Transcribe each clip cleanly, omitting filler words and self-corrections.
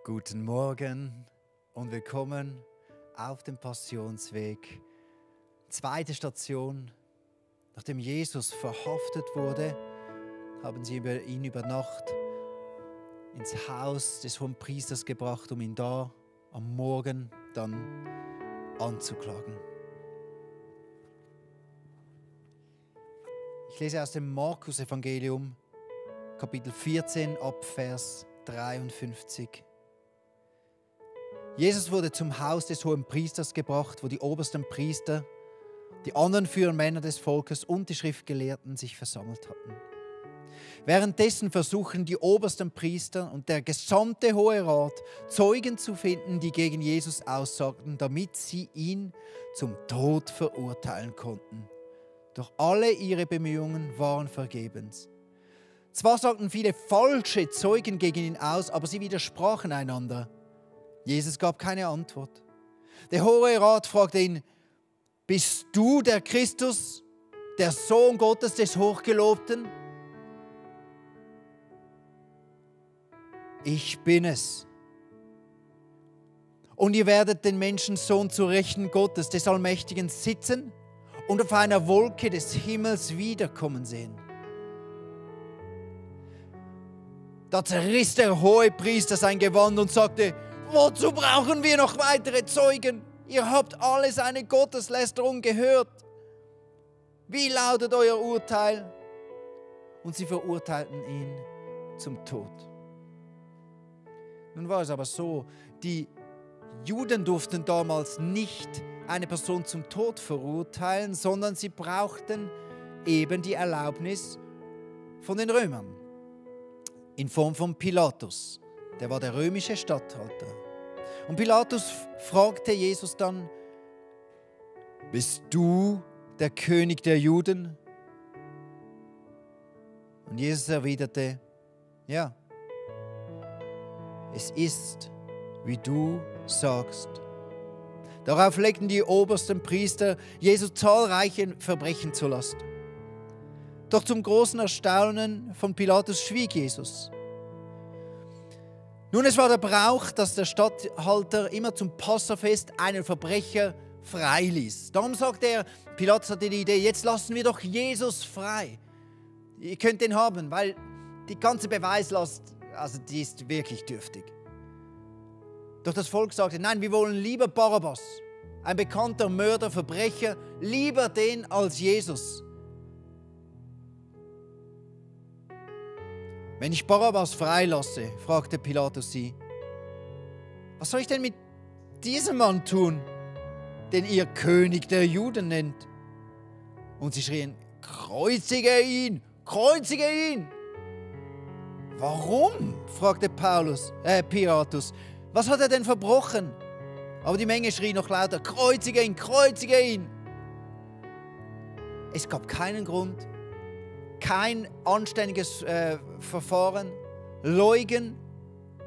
Guten Morgen und willkommen auf dem Passionsweg. Zweite Station. Nachdem Jesus verhaftet wurde, haben sie ihn über Nacht ins Haus des Hohenpriesters gebracht, um ihn da am Morgen dann anzuklagen. Ich lese aus dem Markus-Evangelium, Kapitel 14, ab Vers 53. Jesus wurde zum Haus des Hohenpriesters gebracht, wo die obersten Priester, die anderen führenden Männer des Volkes und die Schriftgelehrten sich versammelt hatten. Währenddessen versuchen die obersten Priester und der gesamte Hohe Rat, Zeugen zu finden, die gegen Jesus aussagten, damit sie ihn zum Tod verurteilen konnten. Doch alle ihre Bemühungen waren vergebens. Zwar sagten viele falsche Zeugen gegen ihn aus, aber sie widersprachen einander. Jesus gab keine Antwort. Der Hohe Rat fragte ihn: Bist du der Christus, der Sohn Gottes des Hochgelobten? Ich bin es. Und ihr werdet den Menschensohn zu Rechten Gottes, des Allmächtigen, sitzen und auf einer Wolke des Himmels wiederkommen sehen. Da zerriss der Hohepriester sein Gewand und sagte: Wozu brauchen wir noch weitere Zeugen? Ihr habt alle seine Gotteslästerung gehört. Wie lautet euer Urteil? Und sie verurteilten ihn zum Tod. Nun war es aber so, die Juden durften damals nicht eine Person zum Tod verurteilen, sondern sie brauchten eben die Erlaubnis von den Römern in Form von Pilatus. Der war der römische Statthalter. Und Pilatus fragte Jesus dann: Bist du der König der Juden? Und Jesus erwiderte: Ja, es ist, wie du sagst. Darauf legten die obersten Priester Jesus zahlreiche Verbrechen zur Last. Doch zum großen Erstaunen von Pilatus schwieg Jesus. Nun, es war der Brauch, dass der Statthalter immer zum Passafest einen Verbrecher freiließ. Darum sagte er, Pilatus hatte die Idee: Jetzt lassen wir doch Jesus frei. Ihr könnt den haben, weil die ganze Beweislast, also die ist wirklich dürftig. Doch das Volk sagte: Nein, wir wollen lieber Barabbas, ein bekannter Mörder, Verbrecher, lieber den als Jesus. Wenn ich Barabbas freilasse, fragte Pilatus sie, was soll ich denn mit diesem Mann tun, den ihr König der Juden nennt? Und sie schrien: Kreuzige ihn! Kreuzige ihn! Warum? Fragte Pilatus. Was hat er denn verbrochen? Aber die Menge schrie noch lauter: Kreuzige ihn! Kreuzige ihn! Es gab keinen Grund, kein anständiges Verfahren, Leugen,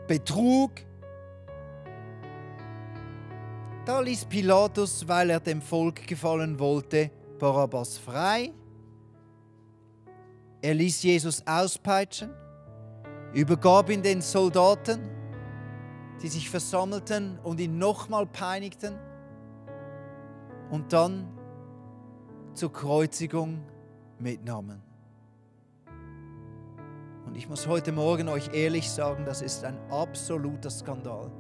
Betrug. Da ließ Pilatus, weil er dem Volk gefallen wollte, Barabbas frei. Er ließ Jesus auspeitschen, übergab ihn den Soldaten, die sich versammelten und ihn nochmal peinigten und dann zur Kreuzigung mitnahmen. Und ich muss heute Morgen euch ehrlich sagen, das ist ein absoluter Skandal.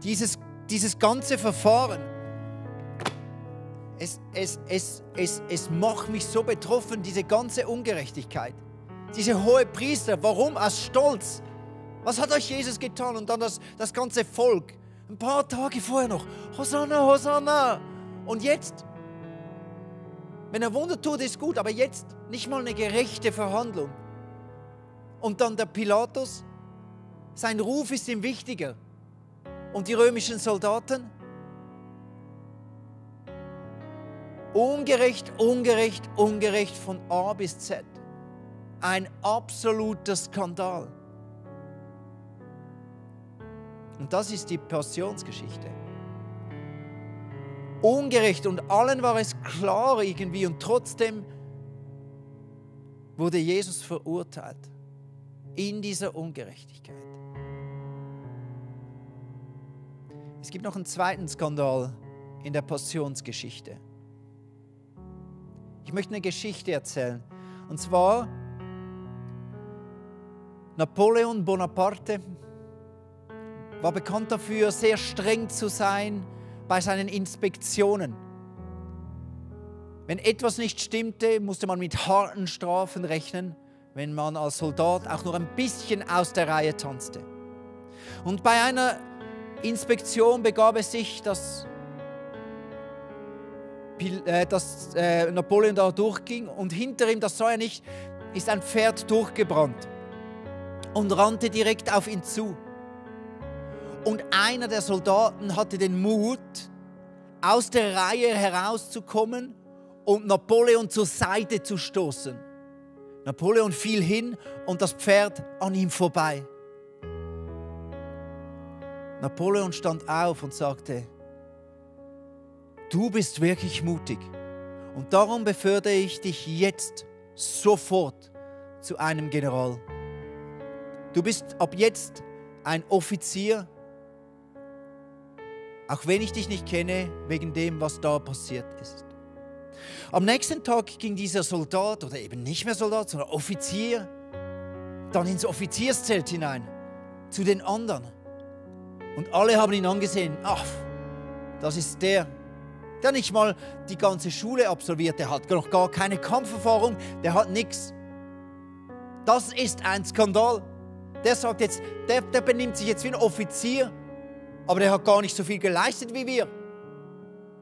Dieses ganze Verfahren, es macht mich so betroffen, diese ganze Ungerechtigkeit. Diese Hohepriester, warum? Aus Stolz. Was hat euch Jesus getan? Und dann das ganze Volk. Ein paar Tage vorher noch: Hosanna, Hosanna. Und jetzt? Wenn er Wunder tut, ist gut, aber jetzt nicht mal eine gerechte Verhandlung. Und dann der Pilatus, sein Ruf ist ihm wichtiger. Und die römischen Soldaten? Ungerecht, ungerecht, ungerecht von A bis Z. Ein absoluter Skandal. Und das ist die Passionsgeschichte. Ungerecht und allen war es klar irgendwie und trotzdem wurde Jesus verurteilt in dieser Ungerechtigkeit. Es gibt noch einen zweiten Skandal in der Passionsgeschichte. Ich möchte eine Geschichte erzählen. Und zwar Napoleon Bonaparte war bekannt dafür, sehr streng zu sein bei seinen Inspektionen. Wenn etwas nicht stimmte, musste man mit harten Strafen rechnen, wenn man als Soldat auch nur ein bisschen aus der Reihe tanzte. Und bei einer Inspektion begab es sich, dass Napoleon da durchging und hinter ihm, das sah er nicht, ist ein Pferd durchgebrannt und rannte direkt auf ihn zu. Und einer der Soldaten hatte den Mut, aus der Reihe herauszukommen und Napoleon zur Seite zu stoßen. Napoleon fiel hin und das Pferd an ihm vorbei. Napoleon stand auf und sagte: Du bist wirklich mutig und darum befördere ich dich jetzt sofort zu einem General. Du bist ab jetzt ein Offizier, auch wenn ich dich nicht kenne, wegen dem, was da passiert ist. Am nächsten Tag ging dieser Soldat, oder eben nicht mehr Soldat, sondern Offizier, dann ins Offizierszelt hinein, zu den anderen. Und alle haben ihn angesehen. Ach, das ist der nicht mal die ganze Schule absolviert, der hat noch gar keine Kampferfahrung, der hat nichts. Das ist ein Skandal. Der sagt jetzt, der benimmt sich jetzt wie ein Offizier, aber der hat gar nicht so viel geleistet wie wir.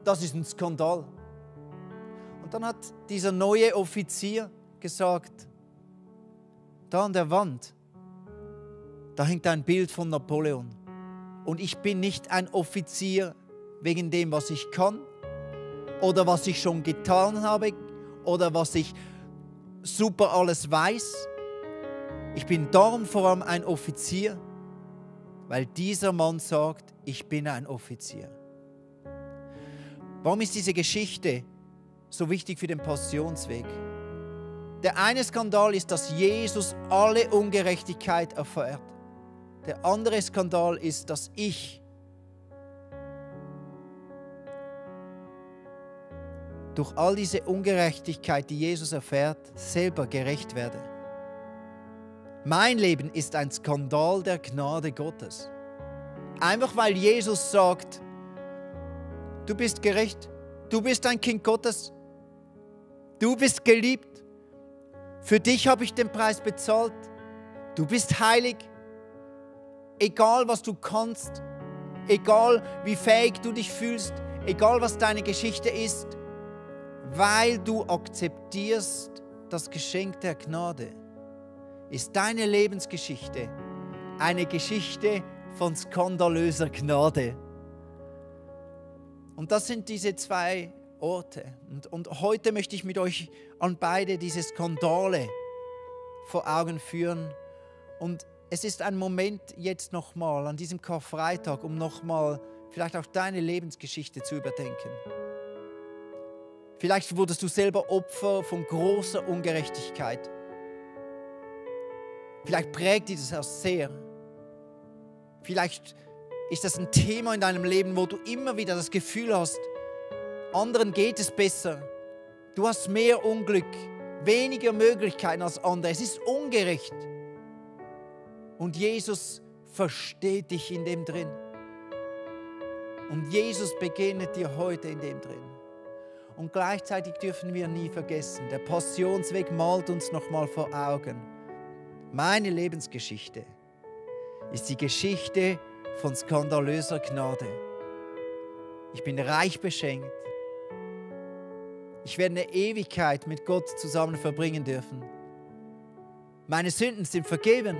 Das ist ein Skandal. Und dann hat dieser neue Offizier gesagt, da an der Wand, da hängt ein Bild von Napoleon. Und ich bin nicht ein Offizier wegen dem, was ich kann oder was ich schon getan habe oder was ich super alles weiß. Ich bin darum vor allem ein Offizier, weil dieser Mann sagt, ich bin ein Offizier. Warum ist diese Geschichte so wichtig für den Passionsweg? Der eine Skandal ist, dass Jesus alle Ungerechtigkeit erfährt. Der andere Skandal ist, dass ich durch all diese Ungerechtigkeit, die Jesus erfährt, selber gerecht werde. Mein Leben ist ein Skandal der Gnade Gottes. Einfach weil Jesus sagt, du bist gerecht, du bist ein Kind Gottes, du bist geliebt, für dich habe ich den Preis bezahlt, du bist heilig. Egal, was du kannst, egal, wie fähig du dich fühlst, egal, was deine Geschichte ist, weil du akzeptierst das Geschenk der Gnade, ist deine Lebensgeschichte eine Geschichte von skandalöser Gnade. Und das sind diese zwei Orte. Und heute möchte ich mit euch an beide diese Skandale vor Augen führen. Und es ist ein Moment jetzt nochmal an diesem Karfreitag, um nochmal vielleicht auch deine Lebensgeschichte zu überdenken. Vielleicht wurdest du selber Opfer von großer Ungerechtigkeit. Vielleicht prägt dich das auch sehr. Vielleicht ist das ein Thema in deinem Leben, wo du immer wieder das Gefühl hast, anderen geht es besser. Du hast mehr Unglück, weniger Möglichkeiten als andere. Es ist ungerecht. Und Jesus versteht dich in dem drin. Und Jesus begegnet dir heute in dem drin. Und gleichzeitig dürfen wir nie vergessen, der Passionsweg malt uns nochmal vor Augen. Meine Lebensgeschichte ist die Geschichte von skandalöser Gnade. Ich bin reich beschenkt. Ich werde eine Ewigkeit mit Gott zusammen verbringen dürfen. Meine Sünden sind vergeben.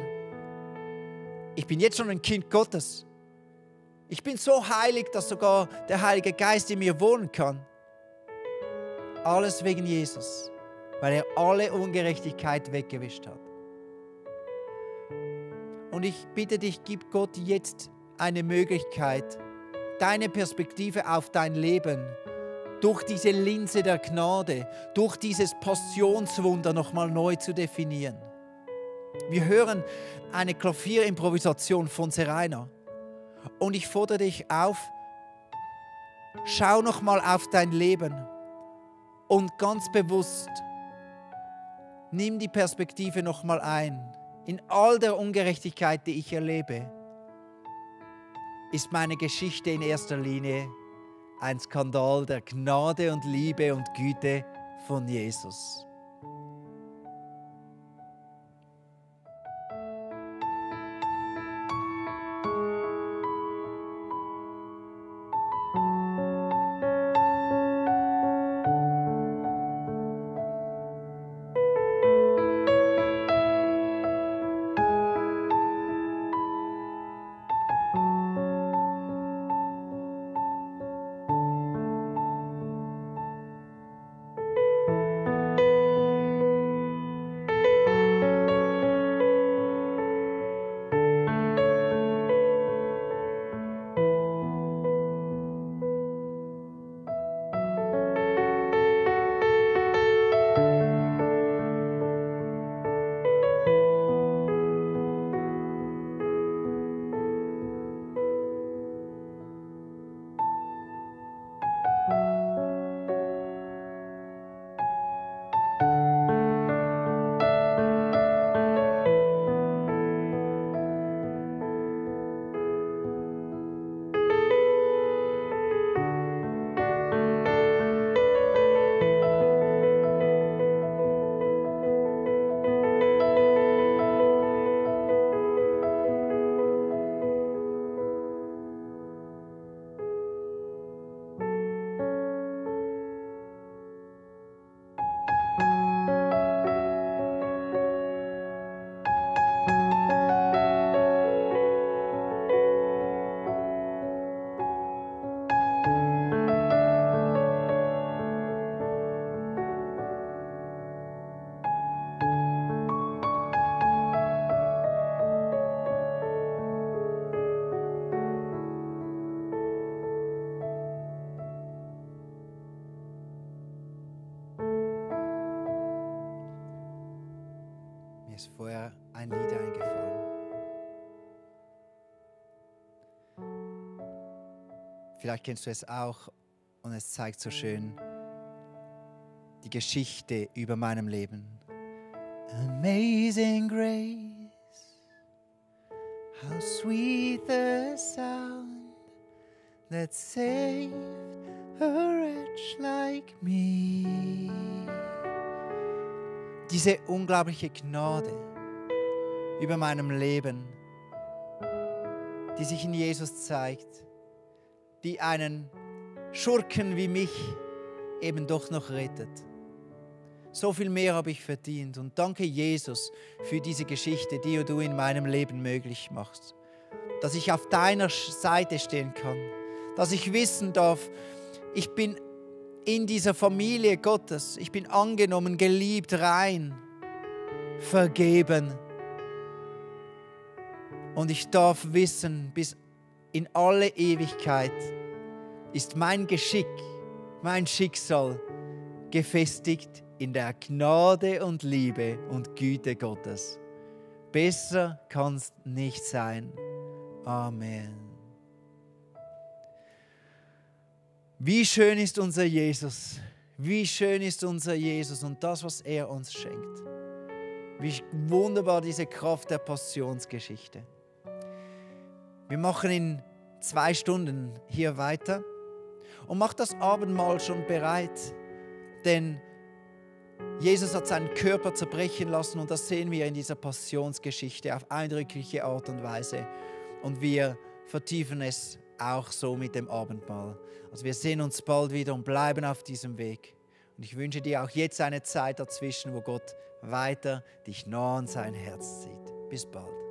Ich bin jetzt schon ein Kind Gottes. Ich bin so heilig, dass sogar der Heilige Geist in mir wohnen kann. Alles wegen Jesus, weil er alle Ungerechtigkeit weggewischt hat. Und ich bitte dich, gib Gott jetzt eine Möglichkeit, deine Perspektive auf dein Leben durch diese Linse der Gnade, durch dieses Passionswunder nochmal neu zu definieren. Wir hören eine Klavierimprovisation von Serena und ich fordere dich auf, schau nochmal auf dein Leben und ganz bewusst nimm die Perspektive nochmal ein. In all der Ungerechtigkeit, die ich erlebe, ist meine Geschichte in erster Linie ein Skandal der Gnade und Liebe und Güte von Jesus. Mir ist vorher ein Lied eingefallen. Vielleicht kennst du es auch und es zeigt so schön die Geschichte über meinem Leben. Amazing grace, how sweet the sound that saved a wretch like me. Diese unglaubliche Gnade über meinem Leben, die sich in Jesus zeigt, die einen Schurken wie mich eben doch noch rettet. So viel mehr habe ich verdient und danke Jesus für diese Geschichte, die du in meinem Leben möglich machst. Dass ich auf deiner Seite stehen kann, dass ich wissen darf, ich bin in dieser Familie Gottes, ich bin angenommen, geliebt, rein, vergeben. Und ich darf wissen, bis in alle Ewigkeit ist mein Geschick, mein Schicksal gefestigt in der Gnade und Liebe und Güte Gottes. Besser kann es nicht sein. Amen. Wie schön ist unser Jesus. Wie schön ist unser Jesus und das, was er uns schenkt. Wie wunderbar diese Kraft der Passionsgeschichte. Wir machen in 2 Stunden hier weiter und macht das Abendmahl schon bereit, denn Jesus hat seinen Körper zerbrechen lassen und das sehen wir in dieser Passionsgeschichte auf eindrückliche Art und Weise und wir vertiefen es auch so mit dem Abendmahl. Also wir sehen uns bald wieder und bleiben auf diesem Weg. Und ich wünsche dir auch jetzt eine Zeit dazwischen, wo Gott weiter dich nah an sein Herz zieht. Bis bald.